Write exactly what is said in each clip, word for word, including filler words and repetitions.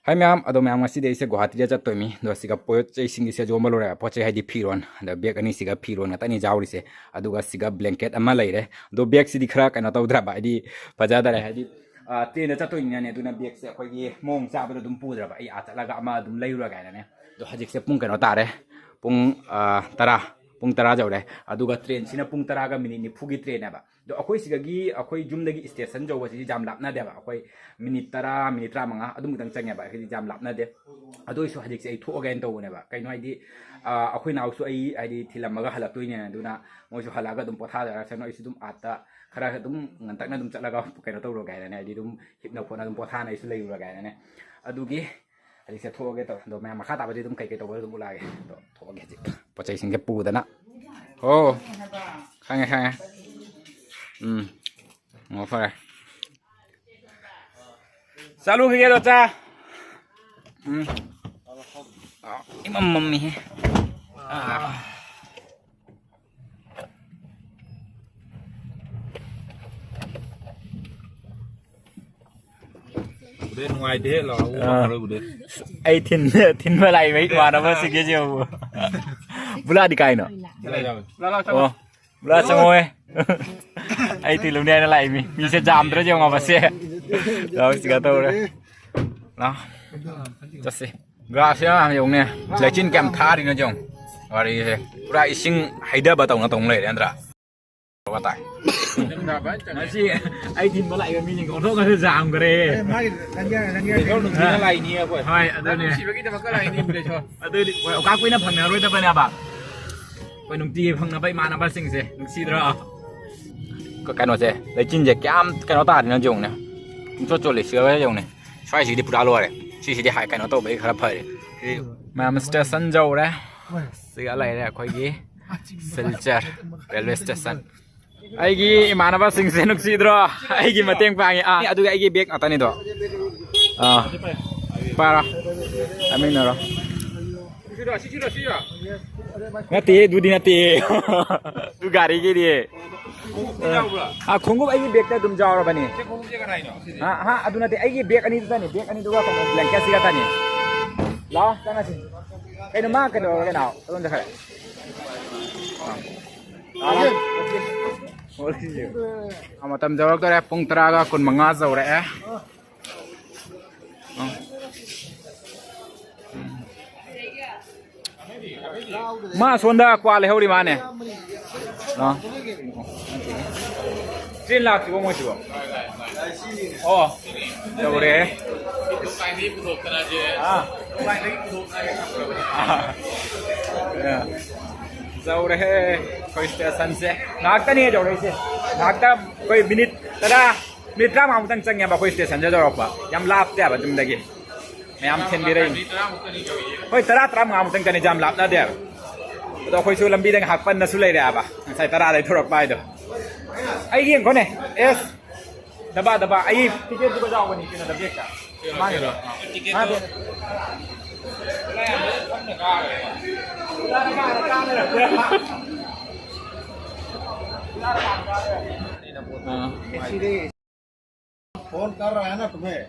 ꯍꯥꯏ ꯃꯌꯥꯝ, ꯑꯗꯣ ꯃꯌꯥꯝ, ꯉꯁꯤꯗꯤ ꯑꯩꯁꯦ ꯒꯨꯋꯥꯍꯥꯇꯤꯗ ꯆꯠꯇꯣꯏꯅꯤ꯫ ꯑꯗꯣ ꯁꯤꯒ ꯄꯣꯠ ꯆꯩꯁꯤꯡꯁꯦ ꯌꯣꯝꯕ ꯂꯣꯏꯔꯦ꯫ ꯄꯣꯠ ꯆꯩ ꯍꯥꯏꯗꯤ ꯐꯤꯔꯣꯟ꯫ ꯑꯗꯣ ꯕꯦꯒ ꯑꯅꯤꯁꯤꯒ ꯐꯤꯔꯣꯟ ꯉꯥꯛꯇꯅꯤ ꯌꯥꯎꯔꯤꯁꯦ꯫ ꯑꯗꯨꯒ ꯁꯤꯒ ꯕ꯭ꯂꯦꯡꯀꯦꯠ ꯑꯃ ꯂꯩꯔꯦ꯫ ꯑꯗꯣ ꯕꯦꯒꯁꯤꯗꯤ ꯈꯔ ꯀꯩꯅꯣ ꯇꯧꯗ꯭ꯔꯕ, ꯍꯥꯏꯗꯤ ꯐꯖꯗꯔꯦ, ꯍꯥꯏꯗꯤ, ꯑ, ꯇ꯭ꯔꯦꯟꯗ ꯆꯠꯇꯣꯏꯅꯤꯅꯅꯦ꯫ ꯑꯗꯨꯅ ꯕꯦꯒꯁꯦ ꯑꯩꯈꯣꯏꯒꯤ ꯃꯑꯣꯡ ꯆꯥꯕꯗ ꯑꯗꯨꯝ ꯄꯨꯗ꯭ꯔꯕ, ꯑꯩ ꯑꯥ ꯆꯠꯂꯒ ꯑꯃ ꯑꯗꯨꯝ ꯂꯩꯔꯨꯔꯒꯦ ꯍꯥꯏꯅꯅꯦ꯫ ꯑꯗꯣ ꯍꯧꯖꯤꯛꯁꯦ ꯄꯨꯡ ꯀꯩꯅꯣ ꯇꯥꯔꯦ, ꯄꯨꯡ, ꯑ, ꯇꯔꯥ꯫ ꯄꯨꯡ ꯇꯔꯥ ꯌꯧꯔꯦ꯫ ꯑꯗꯨꯒ ꯇ꯭ꯔꯦꯟꯁꯤꯅ ꯄꯨꯡ ꯇꯔꯥꯒ ꯃꯤꯅꯤꯠ ꯅꯤꯐꯨꯒꯤ ꯇ꯭ꯔꯦꯟꯅꯦꯕ꯫ ꯑꯗꯣ ꯑꯩꯈꯣꯏ ꯁꯤꯗꯒꯤ ꯑꯩꯈꯣꯏ ꯌꯨꯝꯗꯒꯤ ꯁ꯭ꯇꯦꯁꯟ ꯌꯧꯕꯁꯤꯗꯤ ꯌꯥꯝ ꯂꯥꯞꯅꯗꯦꯕ꯫ ꯑꯩꯈꯣꯏ ꯃꯤꯅꯤꯠ ꯇꯔꯥ, ꯃꯤꯅꯤꯠ ꯇꯔꯥꯃꯉꯥ ꯑꯗꯨꯃꯨꯛꯇꯪ ꯆꯪꯉꯦꯕ꯫ ꯍꯥꯏꯗꯤ ꯌꯥꯝ ꯂꯥꯞꯅꯗꯦ꯫ ꯑꯗꯨ ꯑꯣꯏꯁꯨ ꯍꯧꯖꯤꯛꯁꯦ ꯑꯩ ꯊꯣꯛꯑꯒꯦꯅ ꯇꯧꯕꯅꯦꯕ꯫ ꯀꯩꯅꯣ ꯍꯥꯏꯗꯤ, ꯑ, ꯑꯩꯈꯣꯏ ꯅꯥꯎꯁꯨ ꯑꯩ ꯍꯥꯏꯗꯤ ꯊꯤꯜꯂꯝꯃꯒ ꯍꯜꯂꯛꯇꯣꯏꯅꯦ꯫ ꯑꯗꯨꯅ ꯃꯣꯏꯁꯨ ꯍꯜꯂꯛꯑꯒ ꯑꯗꯨꯝ ꯄꯣꯊꯥꯖꯔꯁꯅꯨ꯫ ꯑꯩꯁꯨ ꯑꯗꯨꯝ ꯑꯥꯗ ꯈꯔ ꯑꯗꯨꯝ ꯉꯟꯇꯛꯅ ꯑꯗꯨꯝ ꯆꯠꯂꯒ ꯀꯩꯅꯣ ꯇꯧꯔꯨꯔꯒꯦ ꯍꯥꯏꯅꯅꯦ꯫ ꯍꯥꯏꯗꯤ ꯑꯗꯨꯝ ꯍꯤꯞꯅ ꯈꯣꯠꯅ ꯑꯗꯨꯝ ꯄꯣꯊꯥꯅ ꯑꯩꯁꯨ ꯂꯩꯔꯨꯔꯒꯦ ꯍꯥꯏꯅꯅꯦ꯫ ꯑꯗꯨꯒꯤ ꯍꯧꯖꯤꯛꯁꯦ ꯊꯣꯛꯑꯒꯦ ꯇꯧꯔꯦ꯫ ꯑꯗꯣ ꯃꯌꯥꯝ ꯃꯈꯥ ꯇꯥꯕꯗꯤ ꯑꯗꯨꯝ ꯀꯩꯀꯩ ꯇꯧꯕ ꯑꯗꯨꯝ ꯎꯠꯂꯛꯑꯒꯦ꯫ ꯑꯗꯣ ꯊꯣꯛꯑꯒꯦ ꯍꯧꯖꯤꯛ꯫ ꯄꯣꯠ ꯆꯩꯁꯤꯡꯁꯦ ꯄꯨꯗꯅ꯫ ꯑꯣ, ꯈꯪꯉꯦ, ꯈꯪꯉꯦ꯫ ꯎꯝ꯫ ꯑꯣ, ꯐꯔꯦ꯫ ꯆꯠꯂꯨꯈꯤꯒꯦ ꯑꯗꯣ, ꯆꯥ꯫ ꯎꯝ꯫ ꯑ, ꯏꯃꯝ ꯃꯝꯃꯤꯍꯦ꯫ ꯑ꯫ ꯎꯗꯦ, ꯅꯨꯡꯉꯥꯏꯇꯦꯍꯦ, ꯂꯥꯎ, ꯑꯥ꯫ ꯎꯃꯪ ꯍꯥꯏꯔꯣꯏ, ꯎꯗꯦ꯫ ꯑꯩ ꯊꯤꯟ-, ꯊꯤꯟꯕ ꯂꯥꯛꯏꯕ ꯏꯃꯥꯟꯅꯕꯁꯤꯡꯁꯦ ꯌꯦꯡꯉꯨ꯫ ꯕꯨꯂꯥꯗꯤ ꯀꯥꯏꯅꯣ? ꯂꯥꯎ, ꯂꯥꯎ, ꯆꯪꯉꯣ꯫ ꯑꯣ, ꯕꯨꯂꯥ ꯆꯪꯉꯣꯍꯦ꯫ ꯑꯩ ꯊꯤꯜꯂꯨꯅꯦ ꯍꯥꯏꯅ ꯂꯥꯛꯏ ꯃꯤ꯫ ꯃꯤꯁꯦ ꯖꯥꯝꯗ꯭ꯔ ꯌꯦꯡꯉꯣ ꯃꯁꯦ꯫ ꯂꯥꯎ, ꯁꯤꯒ ꯇꯧꯔꯦ꯫ ꯂꯥꯎ꯫ ꯆꯠꯁꯤ꯫ ꯒ꯭ꯂꯥꯁꯁꯦ ꯌꯥꯝ ꯌꯦꯡꯉꯨꯅꯦ꯫ ꯂꯩꯆꯤꯟ ꯀꯌꯥꯝ ꯊꯥꯔꯤꯅꯣ ꯌꯦꯡꯉꯨ꯫ ꯋꯥꯔꯤꯁꯦ꯫ ꯄꯨꯔꯥ ꯏꯁꯤꯡ ꯍꯩꯊꯕ ꯇꯧꯅ ꯇꯧꯅ ꯂꯩꯔꯦ ꯅꯠꯇ꯭ꯔꯥ? ꯇꯥꯏ꯫ ꯉꯁꯤ ꯑꯩ ꯊꯤꯟꯕ ꯂꯥꯛꯏꯕ ꯃꯤꯁꯤꯡ ꯑꯣꯟꯊꯣꯛꯅꯁꯨ ꯌꯥꯝꯈ꯭ꯔꯦ꯫ ꯑꯦ, ꯃꯥꯒꯤ ꯂꯟꯖꯦ-, ꯂꯟꯖꯦ-, ꯂꯩꯈꯣꯝ ꯅꯨꯡꯁꯤꯅ ꯍꯥ? ꯂꯥꯛꯏꯅꯤ ꯑꯩꯈꯣꯏ꯫ ꯍꯣꯏ, ꯑꯗꯨꯅꯦ꯫ ꯅꯨꯡꯁꯤꯕꯒꯤꯗꯃꯛꯇ ꯂꯥꯛꯏꯅꯤ, ꯕ꯭ꯔꯦꯁꯣ꯫ ꯑꯗꯨꯗꯤ ꯍꯣꯏ, ꯑꯣꯀꯥ ꯀꯨꯏꯅ ꯐꯪꯅꯔꯣꯏꯗꯕꯅꯦꯕ꯫ ꯑꯩꯈꯣꯏ ꯅꯨꯡꯇꯤꯒꯤ ꯐꯪꯅꯕ ꯏꯃꯥꯟꯅꯕꯁꯤꯡꯁꯦ ꯅꯨꯡꯁꯤꯗ꯭ꯔꯣ? ꯀ-, ꯀꯩꯅꯣꯁꯦ, ꯂꯩꯆꯤꯟꯁꯦ ꯀꯌꯥꯝ ꯀꯩꯅꯣ ꯇꯥꯔꯤꯅꯣ ꯌꯦꯡꯉꯨꯅꯦ꯫ ꯄꯨꯡꯆꯣꯠ ꯆꯣꯠꯂꯤ, ꯁꯤꯒ ꯌꯦꯡꯉꯨꯅꯦ꯫ ꯁ꯭ꯋꯥꯏꯁꯤꯗꯤ ꯄꯨꯔꯥ ꯂꯣꯏꯔꯦ꯫ ꯁꯤꯁꯤꯗꯤ ꯍꯥꯏ ꯀꯩꯅꯣ ꯇꯧꯕꯒꯤ ꯈꯔ ꯐꯔꯦ꯫ ꯁꯤ ꯃꯌꯥꯝ ꯁ꯭ꯇꯦꯁꯟ ꯌꯧꯔꯦ꯫ ꯁꯤꯒ ꯂꯩꯔꯦ ꯑꯩꯈꯣꯏꯒꯤ ꯁꯤꯜꯆꯔ ꯔꯦꯜꯋꯦ ꯁ꯭ꯇꯦꯁꯟ꯫ ꯑꯩꯒꯤ ꯏꯃꯥꯟꯅꯕꯁꯤꯡꯁꯦ ꯅꯨꯡꯁꯤꯗ꯭ꯔꯣ? ꯑꯩꯒꯤ ꯃꯇꯦꯡ ꯄꯥꯡꯉꯤ꯫ ꯑꯥ, ꯑꯗꯨꯒꯤ ꯑꯩꯒꯤ ꯕꯦꯒ ꯉꯥꯛꯇꯅꯤꯗꯣ꯫ ꯑꯥ, ꯄꯥꯔꯣ꯫ ꯆꯥꯃꯤꯟꯅꯔꯣ꯫ ꯅꯠꯇꯦ, ꯑꯗꯨꯗꯤ ꯅꯠꯇꯦ꯫ ꯑꯗꯨ ꯒꯥꯔꯤꯒꯤꯗꯤ꯫ ꯈꯣꯡꯎꯞꯇꯤ ꯌꯥꯎꯕ꯭ꯔꯥ? ꯑꯥ, ꯈꯣꯡꯎꯞ ꯑꯩꯒꯤ ꯕꯦꯛꯇ ꯑꯗꯨꯝ ꯌꯥꯎꯔꯕꯅꯤ꯫ ꯁꯤ ꯈꯣꯡꯎꯞꯁꯦ ꯀꯅꯥꯏꯅꯣ? ꯑꯥ, ꯑꯥ, ꯑꯗꯨ ꯅꯠꯇꯦ, ꯑꯩꯒꯤ ꯕꯦꯛ ꯑꯅꯤꯗꯨꯗꯅꯤ, ꯕꯦꯛ ꯑꯅꯤꯗꯨꯒ ꯀꯩꯅꯣ, ꯕ꯭ꯂꯦꯡꯀꯦꯠꯁꯤꯒ ꯇꯅꯤ꯫ ꯂꯥꯛꯑꯣ, ꯆꯪꯉꯁꯤ꯫ ꯀꯩꯅꯣ, ꯃꯥ ꯀꯩꯅꯣ ꯀꯩꯅꯣ, ꯑꯗꯣꯝ ꯆꯠꯈ꯭ꯔꯦ꯫ ꯑꯥ, ꯃꯇꯝ ꯌꯧꯔꯛꯇꯣꯔꯦ, ꯄꯨꯡ ꯇꯔꯥꯒ ꯀꯨꯟꯃꯉꯥ ꯌꯧꯔꯛꯑꯦ꯫ ꯑꯥ꯫ ꯃꯥ ꯁꯣꯝꯗ ꯀ꯭ꯋꯥ ꯂꯩꯍꯧꯔꯤ ꯃꯥꯅꯦ꯫ ꯑꯥ꯫ ꯇ꯭ꯔꯦꯟ ꯂꯥꯛꯇ꯭ꯔꯤꯕꯣ ꯃꯣꯏꯁꯤꯕꯣ? ꯑꯣ, ꯌꯧꯔꯦ꯫ ꯑꯥ꯫ ꯑꯥ꯫ ꯌꯧꯔꯦꯍꯦ ꯑꯩꯈꯣꯏ ꯁ꯭ꯇꯦꯁꯟꯁꯦ꯫ ꯉꯥꯏꯍꯥꯛꯇꯅꯤ ꯌꯧꯔꯛꯏꯁꯦ꯫ ꯉꯥꯏꯍꯥꯛꯇ ꯑꯩꯈꯣꯏ ꯃꯤꯅꯤꯠ ꯇꯔꯥ, ꯃꯤꯅꯤꯠ ꯇꯔꯥꯃꯉꯥꯃꯨꯛꯇꯪ ꯆꯪꯉꯦꯕ ꯑꯩꯈꯣꯏ ꯁ꯭ꯇꯦꯁꯟꯁꯦ ꯌꯧꯔꯛꯄ꯫ ꯌꯥꯝ ꯂꯥꯞꯇꯦꯕ ꯌꯨꯝꯗꯒꯤ꯫ ꯃꯌꯥꯝ ꯊꯤꯟꯕꯤꯔꯛꯏꯅꯤ꯫ ꯍꯣꯏ, ꯇꯔꯥ, ꯇꯔꯥꯃꯉꯥꯃꯨꯛꯇꯪ ꯆꯪꯉꯤ, ꯌꯥꯝ ꯂꯥꯞꯅꯗꯦꯕ꯫ ꯑꯗꯣ ꯑꯩꯈꯣꯏꯁꯨ ꯂꯝꯕꯤꯗ ꯉꯥꯏꯍꯥꯛ ꯄꯟꯅꯁꯨ ꯂꯩꯔꯦ ꯍꯥꯏꯕ, ꯉꯁꯥꯏ ꯇꯔꯥꯗꯩ ꯊꯣꯔꯛꯄ ꯍꯥꯏꯗꯣ꯫ ꯑꯩ ꯌꯦꯡꯈꯣꯅꯦ꯫ ꯑꯦꯁ, ꯗꯕꯥ, ꯗꯕꯥ, ꯑꯩ ꯇꯤꯀꯦꯠꯇꯨꯒ ꯌꯥꯎꯕꯅꯤ ꯀꯩꯅꯣꯗ, ꯕꯦꯛꯇ꯫ ꯃꯥꯒꯤꯗꯣ꯫ ꯃꯥꯗꯤ ꯑꯥ꯫ फोन कर रहा है ना तुम्हें।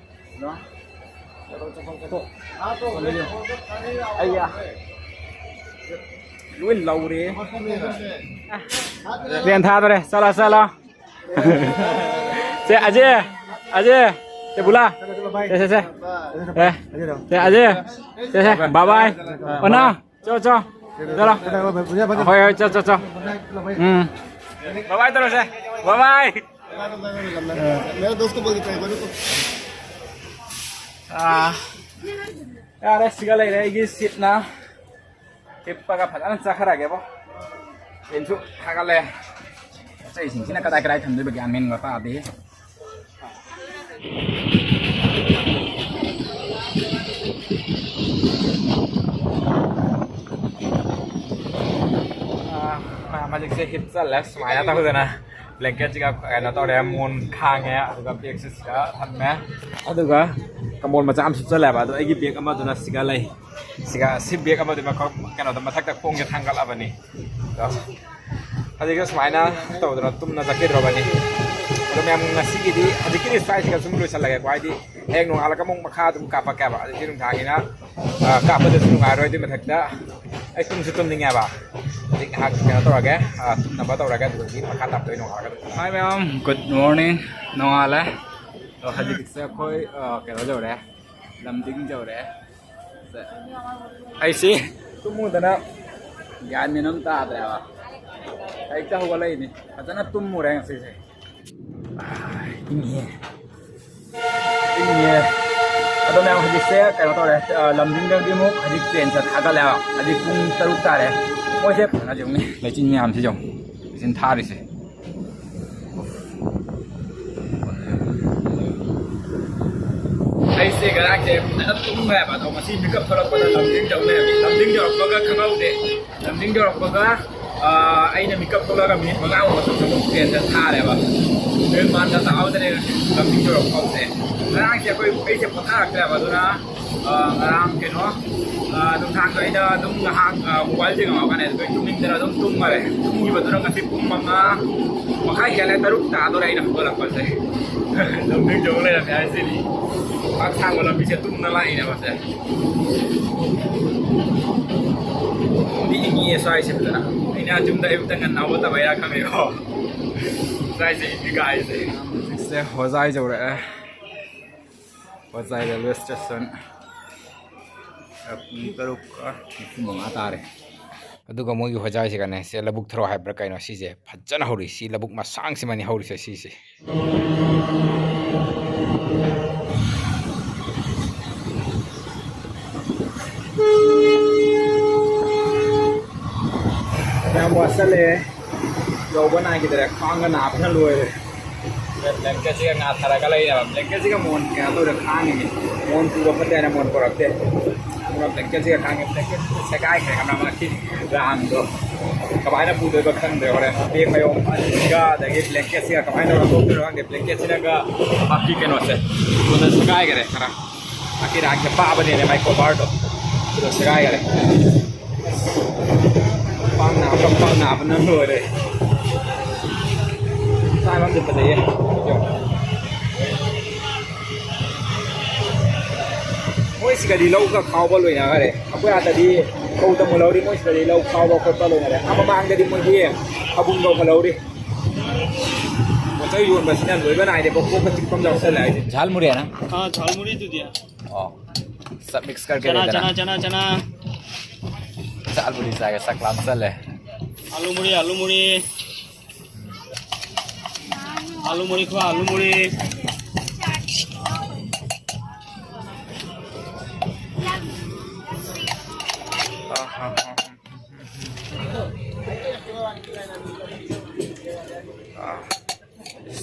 हाँ, तो उसे फोन कर, कर ही रहा हूँ। ꯑꯩꯌꯥ꯫ ꯂꯣꯏ ꯂꯧꯔꯦ꯫ ꯇ꯭ꯔꯦꯟ ꯊꯥꯗꯣꯔꯦ꯫ ꯆꯠꯂꯣ, ꯆꯠꯂꯣ꯫ ꯁꯦ, ꯑꯖꯦ, ꯑꯖꯦ, ꯁꯦ, ꯕꯨꯂꯥ꯫ ꯁꯦ, ꯁꯦ, ꯁꯦ꯫ ꯑꯦ, ꯁꯦ, ꯑꯖꯦ꯫ ꯁꯦ, ꯁꯦ, ꯕꯥꯏ ꯕꯥꯏ꯫ ꯑꯣꯅꯥ꯫ ꯆꯣ, ꯆꯣ꯫ ꯆꯠꯂꯣ꯫ ꯍꯣꯏ, ꯍꯣꯏ, ꯆꯣ, ꯆꯣ, ꯆꯣ꯫ ꯎꯝ꯫ ꯕꯥꯏ ꯕꯥꯏ ꯇꯧꯔꯁꯦ꯫ ꯕꯥꯏ ꯕꯥꯏ꯫ मेरा दोस्त को बोल देता है, मेरे को। ꯑꯥ, ꯌꯥꯔꯦ, ꯁꯤꯒ ꯂꯩꯔꯦ ꯑꯩꯒꯤ ꯁꯤꯠꯅ꯫ ꯍꯤꯞꯄꯒ ꯐꯖꯅ ꯆꯥꯈꯠꯂꯒꯦꯕꯣ꯫ ꯐꯦꯟꯁꯨ ꯊꯥꯒꯠꯂꯦ꯫ ꯄꯣꯠ ꯆꯩꯁꯤꯡꯁꯤꯅ ꯀꯗꯥꯏ ꯀꯗꯥꯏ ꯊꯝꯗꯣꯏꯕ ꯒ꯭ꯌꯥꯟ ꯃꯦꯟꯒ ꯇꯥꯗꯦ꯫ ꯑꯥ, ꯃꯌꯥꯝ ꯍꯧꯖꯤꯛꯁꯦ ꯍꯤꯞꯆꯜꯂꯦ ꯁꯨꯃꯥꯏꯅ ꯇꯧꯗꯅ꯫ ꯕ꯭ꯂꯦꯡꯀꯦꯠꯁꯤꯒ ꯀꯩꯅꯣ ꯇꯧꯔꯦ, ꯃꯣꯟ ꯈꯥꯡꯉꯦ, ꯑꯗꯨꯒ ꯕꯦꯒꯁꯦ ꯁꯤꯗ ꯊꯝꯃꯦ꯫ ꯑꯗꯨꯒ ꯀꯝꯕꯣꯜ ꯃꯆꯥ ꯑꯃ ꯁꯨꯞꯆꯜꯂꯦꯕ꯫ ꯑꯗꯣ ꯑꯩꯒꯤ ꯕꯦꯒ ꯑꯃꯗꯨꯅ ꯁꯤꯒ ꯂꯩ꯫ ꯁꯤꯒ, ꯁꯤ ꯕꯦꯒ ꯑꯃꯗꯤ ꯃꯈꯣꯡ, ꯀꯩꯅꯣꯗ, ꯃꯊꯛꯇ ꯈꯣꯡꯁꯦ ꯊꯥꯡꯒꯠꯂꯕꯅꯤ꯫ ꯑꯗꯣ ꯍꯧꯖꯤꯛꯁꯨ ꯁꯨꯃꯥꯏꯅ ꯇꯧꯗꯅ ꯇꯨꯝꯅ ꯆꯠꯈꯤꯗ꯭ꯔꯕꯅꯤ꯫ ꯑꯗꯣ ꯃꯌꯥꯝ, ꯉꯁꯤꯒꯤꯗꯤ ꯍꯧꯖꯤꯛꯀꯤꯗꯤ ꯁ꯭ꯋꯥꯏꯁꯤꯒ ꯁꯨꯝ ꯂꯣꯏꯁꯤꯜꯂꯒꯦꯀꯣ꯫ ꯍꯥꯏꯗꯤ ꯍꯌꯦꯡ ꯅꯣꯡꯉꯥꯜꯂꯒ ꯑꯃꯨꯛ ꯃꯈꯥ ꯑꯗꯨꯝ ꯀꯥꯞꯄꯛꯀꯦꯕ꯫ ꯍꯧꯖꯤꯛꯇꯤ ꯅꯨꯡꯗꯥꯡꯒꯤꯅ, ꯑ, ꯀꯥꯞꯄꯗꯁꯨ ꯅꯨꯡꯉꯥꯏꯔꯣꯏ꯫ ꯑꯗꯨꯏ ꯃꯊꯛꯇ ꯑꯩ ꯇꯨꯝꯁꯨ ꯇꯨꯝꯅꯤꯡꯉꯦꯕ꯫ ꯍꯧꯖꯤꯛ ꯉꯥꯏꯍꯥꯛ ꯀꯩꯅꯣ ꯇꯧꯔꯒꯦ, ꯑ, ꯇꯨꯝꯅꯕ ꯇꯧꯔꯒꯦ, ꯑꯗꯨꯗꯒꯤ ꯃꯈꯥ ꯇꯥꯞꯇꯣꯏ ꯅꯣꯡꯉꯥꯜꯂꯒ ꯑꯗꯨꯝ꯫ Hi ꯃꯌꯥꯝ, good morning꯫ ꯅꯣꯡꯉꯥꯜꯂꯦ꯫ ꯑꯗꯣ ꯍꯧꯖꯤꯛꯁꯦ ꯑꯩꯈꯣꯏ, ꯑ, ꯀꯩꯅꯣ ꯌꯧꯔꯦ, ꯂꯝꯗꯤꯡ ꯌꯧꯔꯦ꯫ ꯑꯩꯁꯤ ꯇꯨꯝꯃꯨꯗꯅ ꯒ꯭ꯌꯥꯟ ꯃꯦꯟ ꯑꯃ ꯇꯥꯗ꯭ꯔꯦꯕ꯫ ꯍꯦꯛꯇ ꯍꯧꯒꯠꯂꯛꯏꯅꯤ꯫ ꯐꯖꯅ ꯇꯨꯝꯃꯨꯔꯦ ꯉꯁꯤꯁꯦ꯫ ꯑꯥ, ꯏꯪꯉꯦ꯫ ꯏꯪꯉꯦ꯫ ꯑꯗꯣ ꯃꯌꯥꯝ, ꯍꯧꯖꯤꯛꯁꯦ ꯀꯩꯅꯣ ꯇꯧꯔꯦ, ꯑ, ꯂꯝꯗꯤꯡꯗꯒꯤ ꯑꯃꯨꯛ ꯍꯧꯖꯤꯛ ꯇ꯭ꯔꯦꯟ ꯆꯠ ꯊꯥꯒꯠꯂꯦꯕ꯫ ꯍꯧꯖꯤꯛ ꯄꯨꯡ ꯇꯔꯨꯛ ꯇꯥꯔꯦ꯫ ꯃꯣꯏꯁꯦ ꯐꯖꯅ ꯌꯦꯡꯉꯨꯅꯦ, ꯂꯩꯆꯤꯟ ꯃꯌꯥꯝꯁꯦ ꯌꯦꯡꯉꯨ꯫ ꯂꯩꯆꯤꯟ ꯊꯥꯔꯤꯁꯦ꯫ ꯑꯩꯁꯦ ꯉꯔꯥꯡꯁꯦ ꯐꯖꯅ ꯇꯨꯝꯈ꯭ꯔꯦꯕ꯫ ꯑꯗꯣ ꯉꯁꯤ ꯃꯤꯀꯞ ꯊꯣꯛꯂꯛꯄꯗ ꯂꯝꯖꯤꯡ ꯌꯧ ꯂꯩꯔꯝꯃꯤ꯫ ꯂꯝꯖꯤꯡ ꯌꯧꯔꯛꯄꯒ ꯈꯪꯍꯧꯗꯦ꯫ ꯂꯝꯖꯤꯡ ꯌꯧꯔꯛꯄꯒ, ꯑ, ꯑꯩꯅ ꯃꯤꯀꯞ ꯊꯣꯛꯂꯛꯑꯒ ꯃꯤꯅꯤꯠ ꯃꯉꯥꯃꯨꯛ ꯃꯇꯨꯡꯗ ꯑꯃꯨꯛ ꯇ꯭ꯔꯦꯟꯗ ꯊꯥꯔꯦꯕ꯫ ꯇ꯭ꯔꯦꯟ ꯃꯥꯟꯗ ꯇꯥꯍꯧꯗ꯭ꯔꯦ ꯂꯝꯖꯤꯡ ꯌꯧꯔꯛꯄ ꯐꯥꯎꯁꯦ꯫ ꯉꯔꯥꯡꯁꯦ ꯑꯩꯈꯣꯏ, ꯑꯩꯁꯦ ꯄꯣꯊꯥꯔꯛꯇ꯭ꯔꯦꯕ꯫ ꯑꯗꯨꯅ ꯑ, ꯉꯔꯥꯡ ꯀꯩꯅꯣ, ꯑ, ꯅꯨꯡꯗꯥꯡꯗꯣ ꯑꯩꯅ ꯑꯗꯨꯝ ꯉꯥꯏꯍꯥꯛ, ꯑ, mobile ꯌꯦꯡꯉꯝꯃꯒꯅꯦ ꯑꯗꯨꯝ ꯇꯨꯝꯅꯤꯡꯗꯅ ꯑꯗꯨꯝ ꯇꯨꯝꯈꯔꯦ꯫ ꯇꯨꯝꯈꯤꯕꯗꯨꯅ ꯉꯁꯤ ꯄꯨꯡ ꯃꯉꯥ ꯃꯈꯥꯏ ꯍꯦꯜꯂꯦ, ꯇꯔꯨꯛ ꯇꯥꯗꯣꯔꯦ ꯑꯩꯅ ꯍꯧꯒꯠꯂꯛꯄꯁꯦ꯫ ꯂꯝꯖꯤꯡ ꯌꯧ ꯂꯩꯔꯝꯃꯦ ꯍꯥꯏꯁꯤꯅꯤ꯫ ꯄꯥꯛ ꯁꯥꯡꯕ ꯂꯝꯕꯤꯁꯦ ꯇꯨꯝꯅ ꯂꯥꯛꯏꯅꯦꯕꯁꯦ꯫ ꯏꯪꯗꯤ ꯏꯪꯉꯤꯌꯦ ꯁ꯭ꯋꯥꯏꯁꯦ ꯐꯖꯅ꯫ ꯑꯩꯅ ꯌꯨꯝꯗ ꯑꯌꯨꯛꯇ ꯉꯟꯅ ꯍꯧꯒꯠꯇꯕꯩꯔꯥ ꯈꯪꯗꯦꯀꯣ꯫ ꯁ꯭ꯋꯥꯏꯁꯦ ꯏꯪꯉꯤ ꯀꯥꯏꯁꯦ꯫ ꯍꯧꯖꯤꯛꯁꯦ ꯍꯣꯖꯥꯏ ꯌꯧꯔꯛꯑꯦ꯫ ꯍꯣꯖꯥꯏ railway station꯫ ꯄꯨꯡ ꯇꯔꯨꯛꯀ ꯅꯤꯐꯨ ꯃꯉꯥ ꯇꯥꯔꯦ꯫ ꯑꯗꯨꯒ ꯃꯣꯏꯒꯤ ꯍꯣꯖꯥꯏꯁꯤꯒꯅꯦ, ꯁꯦ ꯂꯧꯕꯨꯛ ꯊꯔꯣ ꯍꯥꯏꯕ꯭ꯔꯥ ꯀꯩꯅꯣ, ꯁꯤꯁꯦ ꯐꯖꯅ ꯍꯧꯔꯤ꯫ ꯁꯤ ꯂꯧꯕꯨꯛ ꯃꯁꯥꯡꯁꯤꯃꯅꯤ ꯍꯧꯔꯤꯁꯦ ꯁꯤꯁꯦ꯫ ꯌꯥꯝ ꯋꯥꯁꯜꯂꯦ꯫ ꯌꯧꯕ ꯅꯥꯏꯈꯤꯗ꯭ꯔꯦ꯫ ꯈ꯭ꯋꯥꯡꯒ ꯅꯥꯕꯅ ꯂꯣꯏꯔꯦ꯫ Blanketꯁꯤꯒ ꯉꯥꯊꯔꯒ ꯂꯩꯔꯦꯕ꯫ Blanketꯁꯤꯒ ꯃꯣꯟ ꯀꯩꯅꯣ ꯇꯧꯗ ꯈꯥꯡꯉꯤꯅꯦ꯫ ꯃꯣꯟ ꯄꯨꯕ ꯐꯠꯇꯦ ꯍꯥꯏꯅ ꯃꯣꯟ ꯄꯨꯔꯛꯇꯦ꯫ ꯑꯗꯨꯒ blanketꯁꯤꯒ ꯈꯥꯡꯉꯦ꯫ Blanketꯁꯤꯒ ꯁꯦꯒꯥꯏꯈ꯭ꯔꯦ ꯈꯪꯕ꯭ꯔꯥ? ꯃꯥꯒꯤ ꯔꯥꯡꯗꯣ ꯀꯃꯥꯏꯅ ꯄꯨꯗꯣꯏꯕ ꯈꯪꯗ꯭ꯔꯦ꯫ ꯍꯣꯔꯦꯟ bag ꯃꯌꯣꯝ ꯑꯅꯤꯁꯤꯒ ꯑꯗꯒꯤ blanketꯁꯤꯒ ꯀꯃꯥꯏꯅ ꯇꯧꯔꯒ ꯊꯣꯛꯇꯣꯏꯅꯣ ꯈꯪꯗꯦ꯫ Blanketꯁꯤꯅꯒ ꯃꯥꯒꯤ ꯀꯩꯅꯣꯁꯦ ꯊꯨꯅ ꯁꯦꯒꯥꯏꯈꯔꯦ ꯈꯔ꯫ ꯃꯥꯒꯤ ꯔꯥꯡꯁꯦ ꯄꯥꯕꯅꯦꯅꯦ ꯃꯥꯏ coverꯗꯣ꯫ ꯑꯗꯨꯗꯣ ꯁꯦꯒꯥꯏꯈꯔꯦ꯫ ꯄꯥꯡ ꯅꯥꯕ ꯄꯥꯡ ꯅꯥꯕꯅ ꯂꯣꯏꯔꯦ꯫ ꯆꯥꯕ ꯑꯝꯇ ꯐꯖꯩꯌꯦ꯫ ꯃꯣꯏ ꯁꯤꯗꯗꯤ ꯂꯧꯒ ꯈꯥꯎꯕ ꯂꯣꯏꯅꯈꯔꯦ꯫ ꯑꯩꯈꯣꯏ ꯑꯥꯗꯗꯤ ꯐꯧ ꯇꯝꯕ ꯂꯧꯔꯤ, ꯃꯣꯏ ꯁꯤꯗꯗꯤ ꯂꯧ ꯈꯥꯎꯕ ꯈꯣꯠꯄ ꯂꯣꯏꯅꯔꯦ꯫ ꯑꯥ ꯃꯃꯥꯡꯗꯗꯤ ꯃꯣꯏꯒꯤ ꯐꯕꯨꯡ ꯂꯧꯕ ꯂꯧꯔꯤ꯫ ꯄꯣꯠ ꯆꯩ ꯌꯣꯟꯕꯁꯤꯅ ꯂꯣꯏꯕ ꯅꯥꯏꯗꯦ, ꯄꯣꯠ ꯀꯣꯛꯄ ꯆꯤꯛꯄ ꯑꯃ ꯌꯥꯎꯁꯜꯂꯦ ꯍꯥꯏꯁꯦ꯫ झालमुरी है ना? हाँ, झालमुरी तो दिया। ꯑꯣ, सब मिक्स करके चना, देना। चना, चना, चना। झालमुरी ꯆꯥꯒꯦ, ꯆꯥꯛ ꯂꯥꯝꯁꯜꯂꯦ꯫ आलू मुरी, आलू मुरी। आलू मुरी खवा, आलू मुरी।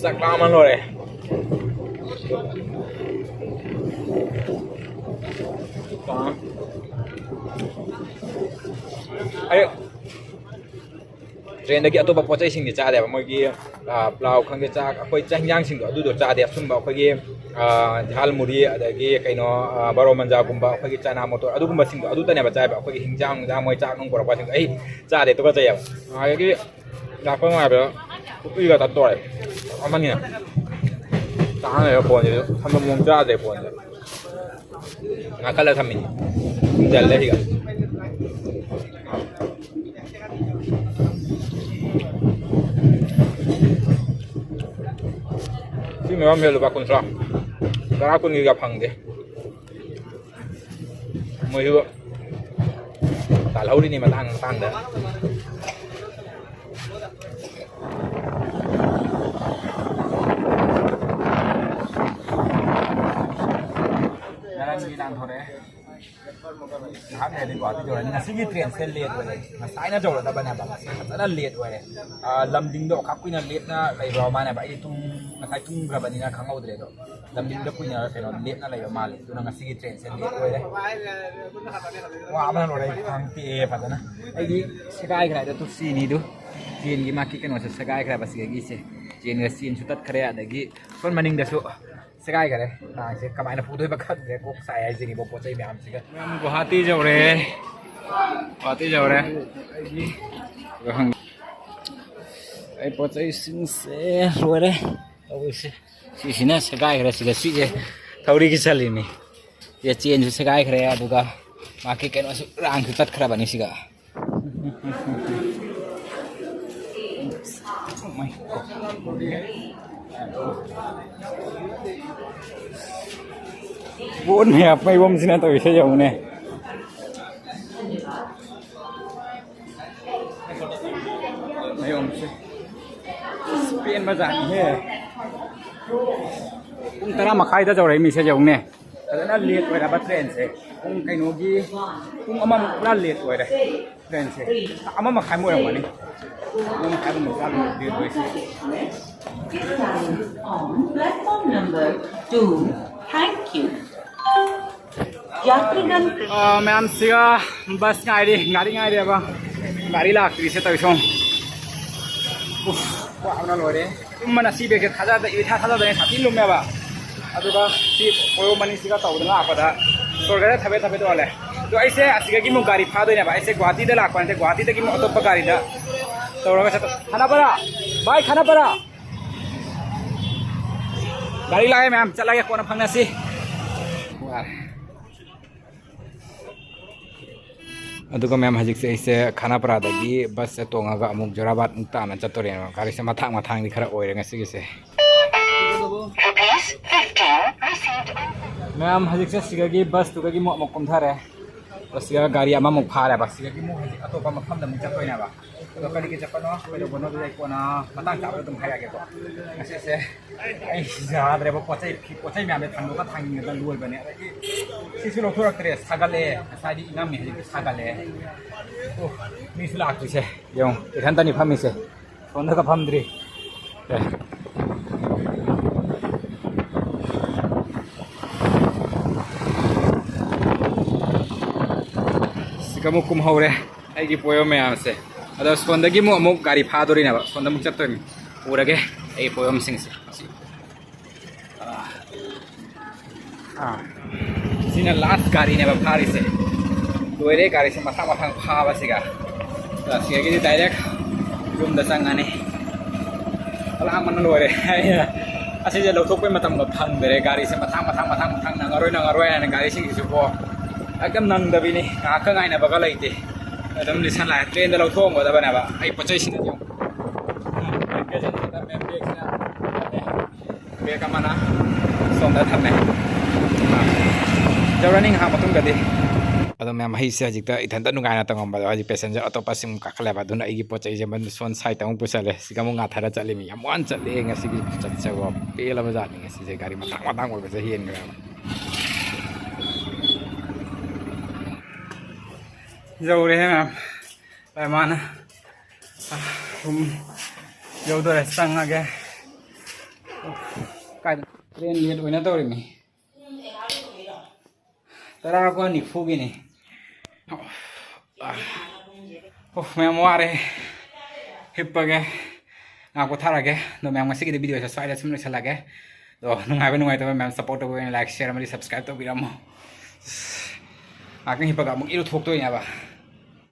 ꯆꯥꯛ ꯂꯥꯝꯃ ꯂꯣꯏꯔꯦ꯫ ꯑꯩ ꯇ꯭ꯔꯦꯟꯗꯒꯤ ꯑꯇꯣꯞꯄ ꯄꯣꯠ ꯆꯩꯁꯤꯡꯗꯤ ꯆꯥꯗꯦꯕ꯫ ꯃꯣꯏꯒꯤ, ꯑ, ꯄ꯭ꯂꯥꯎ ꯈꯪꯗꯦ, ꯆꯥꯛ, ꯑꯩꯈꯣꯏ ꯆꯥꯛ ꯍꯤꯟꯖꯥꯡꯁꯤꯡꯗꯣ ꯑꯗꯨꯗꯣ ꯆꯥꯗꯦ꯫ ꯑꯁꯨꯝꯕ ꯑꯩꯈꯣꯏꯒꯤ, ꯑ, ꯖꯥꯜ ꯃꯨꯔꯤ, ꯑꯗꯒꯤ ꯀꯩꯅꯣ, ꯑ, ꯕꯔꯣ ꯃꯟꯖꯥꯒꯨꯝꯕ, ꯑꯩꯈꯣꯏꯒꯤ ꯆꯅꯥ ꯃꯣꯇꯣꯔ, ꯑꯗꯨꯒꯨꯝꯕꯁꯤꯡꯗꯣ ꯑꯗꯨꯇꯅꯦꯕ ꯆꯥꯏꯕ꯫ ꯑꯩꯈꯣꯏꯒꯤ ꯍꯤꯟꯖꯥꯡ, ꯍꯤꯟꯖꯥꯡ ꯃꯣꯏ ꯆꯥꯛ ꯅꯨꯡ ꯄꯨꯔꯛꯄꯁꯤꯡꯗꯣ ꯑꯩ ꯆꯥꯗꯦ, ꯇꯨꯀꯠꯆꯩꯌꯦꯕ꯫ ꯑꯗꯒꯤ ꯂꯥꯛꯄ ꯅꯨꯡꯉꯥꯏꯕꯗꯣ ꯄꯨꯈ꯭ꯔꯤꯒ ꯇꯠꯇꯣꯔꯦ꯫ ꯑꯃꯅꯤꯅ ꯇꯥꯡꯉꯦꯕ ꯐꯣꯟꯁꯤꯁꯨ, ꯊꯝꯐꯝ ꯆꯥꯗ꯭ꯔꯦ ꯐꯣꯟꯁꯦ꯫ ꯉꯥꯈꯠꯂ ꯊꯝꯃꯤꯅꯤ꯫ ꯄꯨꯡ ꯀꯌꯥ ꯂꯩꯔꯤꯒ? ꯁꯤ ꯃꯌꯥꯝꯁꯦ ꯂꯨꯄꯥ ꯀꯨꯟꯊ꯭ꯔꯥ, ꯇꯔꯥ ꯀꯨꯟꯒꯤꯒ ꯐꯪꯗꯦ꯫ ꯃꯣꯏꯁꯨ ꯇꯥꯜꯍꯧꯔꯤꯅꯤ ꯃꯇꯥꯡ ꯃꯇꯥꯡꯗ꯫ ꯉꯔꯥꯡꯒꯤ ꯂꯥꯟꯊꯣꯔꯛꯑꯦ꯫ ꯉꯥꯏꯍꯥꯛ ꯂꯩꯔꯗꯤ ꯒꯨꯍꯥꯇꯤ ꯌꯧꯔꯅꯤ꯫ ꯉꯁꯤꯒꯤ ꯇ꯭ꯔꯦꯟꯁꯦ ꯂꯦꯠ ꯑꯣꯏꯔꯦ꯫ ꯉꯁꯥꯏꯅ ꯌꯧꯔꯗꯕꯅꯦꯕ꯫ ꯉꯁꯤ ꯐꯖꯅ ꯂꯦꯠ ꯑꯣꯏꯔꯦ꯫ ꯑꯥ, ꯂꯝꯗꯤꯡꯗꯣ ꯑꯣꯈꯥꯛ ꯀꯨꯏꯅ ꯂꯦꯞꯅ ꯂꯩꯕ ꯃꯥꯅꯦꯕ꯫ ꯑꯩꯗꯤ ꯇꯨꯝ-, ꯉꯁꯥꯏ ꯇꯨꯝꯈ꯭ꯔꯕꯅꯤꯅ ꯈꯪꯍꯧꯗ꯭ꯔꯦ꯫ ꯑꯗꯣ ꯂꯝꯗꯤꯡꯗ ꯀꯨꯏꯅ ꯀꯩꯅꯣ ꯂꯦꯞꯅ ꯂꯩꯕ ꯃꯥꯜꯂꯦ꯫ ꯑꯗꯨꯅ ꯉꯁꯤꯒꯤ ꯇ꯭ꯔꯦꯟꯁꯦ ꯂꯦꯠ ꯑꯣꯏꯔꯦ꯫ ꯋꯥꯕꯅ ꯂꯣꯏꯔꯦ꯫ ꯑꯩ ꯈ꯭ꯋꯥꯡ ꯇꯦꯛꯑꯦ ꯐꯖꯅ꯫ ꯑꯩꯗꯤ ꯁꯦꯒꯥꯏꯈ꯭ꯔꯦ ꯍꯥꯏꯗꯣ ꯇꯨ ꯁꯤꯅꯤꯗꯨ꯫ ꯆꯦꯟꯒꯤ ꯃꯥꯒꯤ ꯀꯩꯅꯣꯁꯦ ꯁꯦꯒꯥꯏꯈ꯭ꯔꯦꯕ ꯁꯤꯗꯒꯤꯁꯦ꯫ ꯆꯦꯟꯒ ꯆꯦꯟꯁꯨ ꯇꯠꯈ꯭ꯔꯦ꯫ ꯑꯗꯒꯤ ꯁꯣꯝ ꯃꯅꯤꯡꯗꯁꯨ ꯁꯦꯒꯥꯏꯈꯔꯦ꯫ ꯅꯥꯏꯁꯦ ꯀꯃꯥꯏꯅ ꯄꯨꯗꯣꯏꯕ ꯈꯪꯗ꯭ꯔꯦ꯫ ꯀꯣꯛ ꯁꯥꯏ ꯍꯥꯏꯁꯤꯅꯤꯕꯣ ꯄꯣꯠ ꯆꯩ ꯃꯌꯥꯝꯁꯤꯒ꯫ ꯃꯌꯥꯝ ꯒꯨꯍꯥꯇꯤ ꯌꯧꯔꯦ꯫ ꯒꯨꯍꯥꯇꯤ ꯌꯧꯔꯦ꯫ ꯑꯩꯒꯤ ꯑꯩ ꯄꯣꯠ ꯆꯩꯁꯤꯡꯁꯦ ꯂꯣꯏꯔꯦ꯫ ꯇꯧꯔꯤꯁꯦ꯫ ꯁꯤꯁꯤꯅ ꯁꯦꯒꯥꯏꯈ꯭ꯔꯦ, ꯁꯤꯗ ꯁꯤꯁꯦ ꯊꯧꯔꯤꯒꯤ ꯆꯜꯂꯤꯅꯤ꯫ ꯁꯤꯗ ꯆꯦꯟꯁꯨ ꯁꯦꯒꯥꯏꯈ꯭ꯔꯦ, ꯑꯗꯨꯒ ꯃꯥꯒꯤ ꯀꯩꯅꯣꯁꯨ, ꯔꯥꯡꯁꯨ ꯇꯠꯈ꯭ꯔꯕꯅꯤ ꯁꯤꯒ꯫ ꯄꯣꯠ ꯃꯌꯥꯝ ꯄꯩꯕꯝꯁꯤꯅ ꯇꯧꯔꯤꯁꯦ ꯌꯦꯡꯉꯨꯅꯦ꯫ ꯃꯌꯣꯝꯁꯦ꯫ ꯑꯁ, ꯄꯦꯟꯕ ꯖꯥꯠꯅꯤꯍꯦ꯫ ꯄꯨꯡ ꯇꯔꯥ ꯃꯈꯥꯏꯗ ꯌꯧꯔꯛꯏ ꯃꯤꯁꯦ ꯌꯦꯡꯉꯨꯅꯦ꯫ ꯐꯖꯅ ꯂꯦꯠ ꯑꯣꯏꯔꯕ ꯇ꯭ꯔꯦꯟꯁꯦ꯫ ꯄꯨꯡ ꯀꯩꯅꯣꯒꯤ, ꯄꯨꯡ ꯑꯃꯃꯨꯛ ꯄꯨꯔꯥ ꯂꯦꯠ ꯑꯣꯏꯔꯦ ꯇ꯭ꯔꯦꯟꯁꯦ꯫ ꯑꯃ ꯃꯈꯥꯏꯃꯨꯛ ꯑꯣꯏꯔꯝꯒꯅꯤ꯫ ꯑꯃ ꯃꯈꯥꯏꯃꯨꯛ ꯄꯨꯔꯥ ꯂꯦꯠ ꯑꯣꯏꯔꯦ꯫ This train is on platform number two. Thank you. ꯌꯥꯇ꯭ꯔꯤꯒꯟ꯫ ꯑ, ꯃꯌꯥꯝꯁꯤꯒ ꯕꯁ ꯉꯥꯏꯔꯤ, ꯒꯥꯔꯤ ꯉꯥꯏꯔꯤꯑꯕ꯫ ꯒꯥꯔꯤ ꯂꯥꯛꯇ꯭ꯔꯤꯁꯦ ꯇꯧꯔꯤꯁꯦ ꯌꯦꯡꯉꯨ꯫ ꯎꯐ, ꯋꯥꯕꯅ ꯂꯣꯏꯔꯦ꯫ ꯇꯨꯝꯕꯅ ꯁꯤ ꯕꯦꯒꯁꯦ ꯊꯥꯖꯗ, ꯏꯊꯥ ꯊꯥꯖꯗꯅ ꯁꯥꯊꯤ ꯂꯨꯝꯃꯦꯕ꯫ ꯑꯗꯨꯒ ꯁꯤ ꯄꯣꯌꯣꯝ ꯑꯅꯤꯁꯤꯒ ꯇꯧꯗꯅ ꯂꯥꯛꯄꯗ ꯁꯣꯔꯒꯁꯦ ꯊꯕꯦꯠ ꯊꯕꯦꯠ ꯑꯣꯜꯂꯦ꯫ ꯑꯗꯣ ꯑꯩꯁꯦ ꯑꯁꯤꯗꯒꯤ ꯑꯃꯨꯛ ꯒꯥꯔꯤ ꯐꯥꯗꯣꯏꯅꯦꯕ꯫ ꯑꯩꯁꯦ ꯒꯨꯍꯥꯇꯤꯗ ꯂꯥꯛꯄ ꯅꯠꯇꯦ, ꯒꯨꯍꯥꯇꯤꯗꯒꯤ ꯑꯃꯨꯛ ꯑꯇꯣꯞꯄ ꯒꯥꯔꯤꯗ ꯇꯧꯔꯒ ꯆꯠꯇꯣ-, ꯈꯥꯅꯥꯄꯥꯔꯥ! ꯚꯥꯏ, ꯈꯥꯅꯥꯄꯥꯔꯥ! ꯒꯥꯔꯤ ꯂꯥꯛꯑꯦ ꯃꯌꯥꯝ, ꯆꯠꯂꯒꯦ, ꯀꯣꯟꯅ ꯐꯪꯅꯁꯤ꯫ ꯑꯗꯨꯒ ꯃꯌꯥꯝ, ꯍꯧꯖꯤꯛꯁꯦ ꯑꯩꯁꯦ ꯈꯥꯅꯥꯄꯥꯔꯥꯗꯒꯤ ꯕꯁꯁꯦ ꯇꯣꯡꯉꯒ ꯑꯃꯨꯛ ꯖꯣꯔꯥꯕꯥꯠ ꯇꯥꯟꯅ ꯆꯠꯇꯣꯔꯦꯅ꯫ ꯒꯥꯔꯤꯁꯦ ꯃꯊꯥꯡ ꯃꯊꯥꯡꯗꯤ ꯈꯔ ꯑꯣꯏꯔꯦ ꯉꯁꯤꯒꯤꯁꯦ꯫ Rupees fifteen received. ꯃꯌꯥꯝ, ꯍꯧꯖꯤꯛꯁꯦ ꯁꯤꯗꯒꯤ ꯕꯁꯇꯨꯗꯒꯤ ꯑꯃꯨꯛ, ꯑꯃꯨꯛ ꯀꯨꯝꯊꯔꯦ꯫ ꯕꯁꯁꯤꯒ ꯒꯥꯔꯤ ꯑꯃꯃꯨꯛ ꯐꯥꯔꯦꯕ꯫ ꯁꯤꯗꯒꯤ ꯑꯃꯨꯛ ꯍꯧꯖꯤꯛ ꯑꯇꯣꯞꯄ ꯃꯐꯝꯗ ꯑꯃꯨꯛ ꯆꯠꯇꯣꯏꯅꯦꯕ꯫ ꯑꯗꯣ ꯀꯔꯤꯒꯤ ꯆꯠꯄꯅꯣ, ꯀꯩꯗꯧꯕꯅꯣ, ꯑꯗꯨꯗꯤ ꯑꯩ ꯀꯣꯟꯅ ꯃꯇꯥꯡ ꯆꯥꯕꯗ ꯑꯗꯨꯝ ꯍꯥꯏꯔꯛꯑꯒꯦꯀꯣ꯫ ꯉꯁꯤꯁꯦ ꯑꯩ ꯌꯥꯗ꯭ꯔꯦꯕ, ꯄꯣꯠ ꯆꯩ, ꯐꯤ-, ꯄꯣꯠ ꯆꯩ ꯃꯌꯥꯝꯁꯦ ꯊꯥꯡꯗꯣꯛꯀ ꯊꯥꯡꯖꯤꯟꯒꯗ ꯂꯣꯏꯕꯅꯦ꯫ ꯑꯗꯒꯤ ꯁꯤꯁꯨ ꯂꯧꯊꯣꯔꯛꯇ꯭ꯔꯦ, ꯁꯥꯒꯠꯂꯛꯑꯦ꯫ ꯉꯁꯥꯏꯗꯤ ꯏꯪꯉꯝꯃꯤ, ꯍꯧꯖꯤꯛꯇꯤ ꯁꯥꯒꯠꯂꯛꯑꯦ꯫ ꯑꯣ, ꯃꯤꯁꯨ ꯂꯥꯛꯇ꯭ꯔꯤꯁꯦ ꯌꯦꯡꯉꯨ, ꯏꯊꯟꯇꯅꯤ ꯐꯝꯃꯤꯁꯦ, ꯁꯣꯝꯗꯒ ꯐꯝꯗ꯭ꯔꯤ꯫ ꯑꯦ꯫ ꯁꯤꯒ ꯑꯃꯨꯛ ꯀꯨꯝꯍꯧꯔꯦ ꯑꯩꯒꯤ ꯄꯣꯌꯣꯝ ꯃꯌꯥꯝꯁꯦ꯫ ꯑꯗꯣ ꯁꯣꯝꯗꯒꯤ ꯑꯃꯨꯛ, ꯑꯃꯨꯛ ꯒꯥꯔꯤ ꯐꯥꯗꯣꯔꯤꯅꯦꯕ, ꯁꯣꯝꯗ ꯑꯃꯨꯛ ꯆꯠꯇꯣꯏꯅꯤ꯫ ꯄꯨꯔꯒꯦ ꯑꯩ ꯄꯣꯌꯣꯝꯁꯤꯡꯁꯦ꯫ ꯑꯥ꯫ ꯑꯥ꯫ ꯁꯤꯅ ꯂꯥꯁ ꯒꯥꯔꯤꯅꯦꯕ ꯐꯥꯔꯤꯁꯦ꯫ ꯂꯣꯏꯔꯦ ꯒꯥꯔꯤꯁꯦ ꯃꯊꯥꯡ ꯃꯊꯥꯡ ꯐꯥꯕꯁꯤꯒ꯫ ꯑꯗ ꯁꯤꯗꯒꯤꯗꯤ ꯗꯥꯏꯔꯦꯛ ꯔꯨꯝꯗ ꯆꯪꯉꯅꯤ꯫ ꯂꯥꯡꯕꯅ ꯂꯣꯏꯔꯦ꯫ ꯑꯩꯅ ꯑꯁꯤꯁꯦ ꯂꯧꯊꯣꯛꯄꯩ ꯃꯇꯝꯒ ꯐꯪꯗꯔꯦ꯫ ꯒꯥꯔꯤꯁꯦ ꯃꯊꯥꯡ ꯃꯊꯥꯡ ꯃꯊꯥꯡ ꯃꯊꯥꯡ ꯅꯪꯉꯔꯣꯏ ꯅꯪꯉꯔꯣꯏ ꯍꯥꯏꯅ ꯒꯥꯔꯤꯁꯤꯡꯁꯤꯁꯨꯀꯣ ꯑꯦꯛꯗꯝ ꯅꯪꯗꯕꯤꯅꯤ꯫ ꯉꯥꯏꯍꯥꯛꯀ ꯉꯥꯏꯅꯕꯒ ꯂꯩꯇꯦ꯫ ꯑꯗꯨꯝ ꯂꯤꯁꯟ ꯂꯥꯛꯑꯦ꯫ ꯇ꯭ꯔꯦꯟꯗ ꯂꯧꯊꯣꯛꯑꯝꯒꯗꯕꯅꯦꯕ꯫ ꯑꯩ ꯄꯣꯠ ꯆꯩꯁꯤꯅ ꯌꯦꯡꯉꯨ꯫ ꯕꯦꯒꯁꯤꯅ ꯕꯦꯒ ꯑꯃꯅ ꯁꯣꯝꯗ ꯊꯝꯃꯦ꯫ ꯌꯧꯔꯅꯤ ꯉꯥꯏꯍꯥꯛ ꯃꯇꯨꯡꯗꯗꯤ꯫ ꯑꯗꯣ ꯃꯌꯥꯝ, ꯑꯩꯁꯦ ꯍꯧꯖꯤꯛꯇ ꯏꯊꯟꯇ ꯅꯨꯡꯉꯥꯏꯅ ꯇꯣꯡꯉꯝꯕꯗꯣ ꯍꯧꯖꯤꯛ ꯄꯦꯁꯦꯟꯖꯔ ꯑꯇꯣꯞꯄꯁꯤꯡ ꯀꯥꯈꯠꯂꯦꯕ꯫ ꯑꯗꯨꯅ ꯑꯩꯒꯤ ꯄꯣꯠ ꯆꯩꯁꯦ ꯃꯅꯨꯡ ꯁꯣꯝ ꯁꯥꯏꯠꯇ ꯑꯃꯨꯛ ꯄꯨꯁꯜꯂꯦ꯫ ꯁꯤꯒ ꯑꯃꯨꯛ ꯉꯥꯊꯔ ꯆꯠꯂꯤꯃꯤ꯫ ꯌꯥꯝ ꯋꯥꯅ ꯆꯠꯂꯦ ꯉꯁꯤꯒꯤ ꯆꯠꯁꯦꯀꯣ꯫ ꯄꯦꯜꯂꯕ ꯖꯥꯠꯅꯤ ꯉꯁꯤꯁꯦ ꯒꯥꯔꯤ ꯃꯊꯥꯡ ꯃꯊꯥꯡ ꯑꯣꯏꯕꯁꯦ ꯍꯦꯟꯈ꯭ꯔꯦꯕ꯫ ꯌꯧꯔꯦ ꯃꯌꯥꯝ꯫ ꯃꯥꯅ ꯔꯨꯝ ꯌꯧꯗꯣꯔꯦ, ꯆꯪꯉꯒꯦ꯫ ꯀꯥꯏꯗ ꯇ꯭ꯔꯦꯟ ꯂꯦꯠ ꯑꯣꯏꯅ ꯇꯧꯔꯤꯃꯤ꯫ ꯇꯔꯥꯒ ꯅꯤꯐꯨꯒꯤꯅꯤ꯫ ꯑꯣ, ꯃꯌꯥꯝ ꯋꯥꯔꯦ꯫ ꯍꯤꯞꯄꯒꯦ꯫ ꯉꯥꯏꯍꯥꯛ ꯄꯣꯊꯥꯔꯒꯦ꯫ ꯑꯗꯣ ꯃꯌꯥꯝ, ꯉꯁꯤꯒꯤꯗꯤ ꯚꯤꯗꯤꯑꯣꯁꯦ ꯁ꯭ꯋꯥꯏꯗ ꯁꯨꯝ ꯂꯣꯏꯁꯤꯜꯂꯒꯦ꯫ ꯑꯗꯣ ꯅꯨꯡꯉꯥꯏꯕ ꯅꯨꯡꯉꯥꯏꯇꯕ ꯃꯌꯥꯝ ꯁꯞꯄꯣꯔꯠ ꯇꯧꯕ ꯑꯣꯏꯅ ꯂꯥꯏꯛ, ꯁꯤꯌꯔ ꯑꯃꯗꯤ ꯁꯕꯁꯀ꯭ꯔꯥꯏꯕ ꯇꯧꯕꯤꯔꯝꯃꯣ꯫ ꯉꯥꯏꯍꯥꯛꯇꯪ ꯍꯤꯞꯄꯒ ꯑꯃꯨꯛ ꯏꯔꯨꯊꯣꯛꯇꯣꯏꯅꯦꯕ꯫